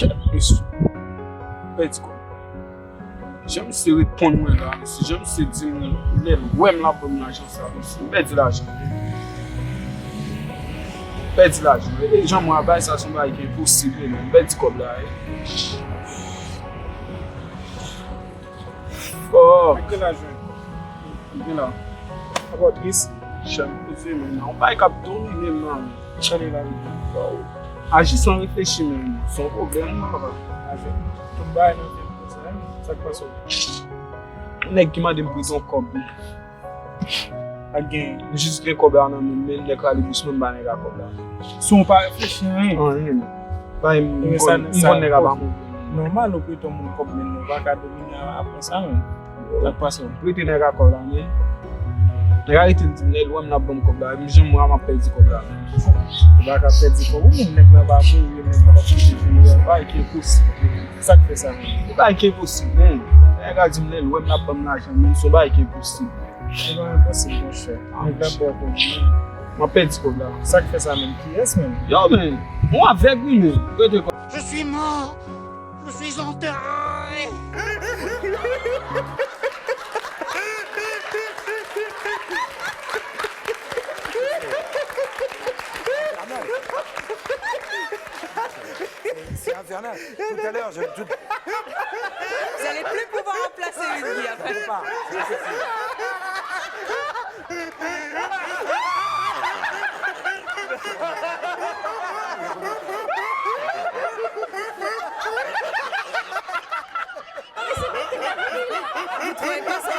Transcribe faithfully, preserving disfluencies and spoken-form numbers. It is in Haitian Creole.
Kèt, mesye. Pèdi kòb. Jan misye reponn mwen la, mesye. Jan misye di mwen lè l wè m l ap ban m lajan sa, mesye. M pèdi lajan. M pèdi lajan. E jan mwen ap bay sa, se yon bagay ki enposib, men. M pèdi kòb la, wi. Oh. Mwen gen lajan. Mwen gen la. Apa tris? Chan, mesye, men. Yon bagay k ap domine m nan, men. Chan li la, men. Aji san reflechi, men. Se yon pwoblèm, wi, papa. Aji. Tout bagay nan vi m konsa, men. Sa k pase w? Nèg ki mande m prete yon kòb, wi. Pa gen, m jis gen kòb la nan men m, men nèg la li bous mwen, m ba nèg la kòb la. Si w pa reflechi anyen. Anyen. Bay m, m konn, m konn nèg la pa move. Nòmal ou prete yon moun kòb, men nou pa ka domine apre sa, men. Sa k pase w? M prete nèg la kòb la, men. Nèg la rete di m, lè l wè m l ap ban m kòb la, men jan m wè a, m ap pèdi kòb la, men. Ou pa ka pèdi kòb ou, men nèg la pa mouri, nèg la pa kite peyi a, bagay ki enposib. Sa k fè sa, men? Yon bagay ki enposib, men. Nèg la di m, lè l wè m l ap ban m lajan, men se yon bagay ki enposib. Se pa enposib, monchè. Nèg la ba w kòb, men. M ap pèdi kòb la. Sa k fè sa, men? Kiyès, men? Yo, men. Yon avèg, wi, men. Prete kòb. Je suis mort. Je suis enterré. C'est infernal. Tout à l'heure, je... Vous allez plus pouvoir en placer une vie après. Je sais pas. Vous trouvez pas ça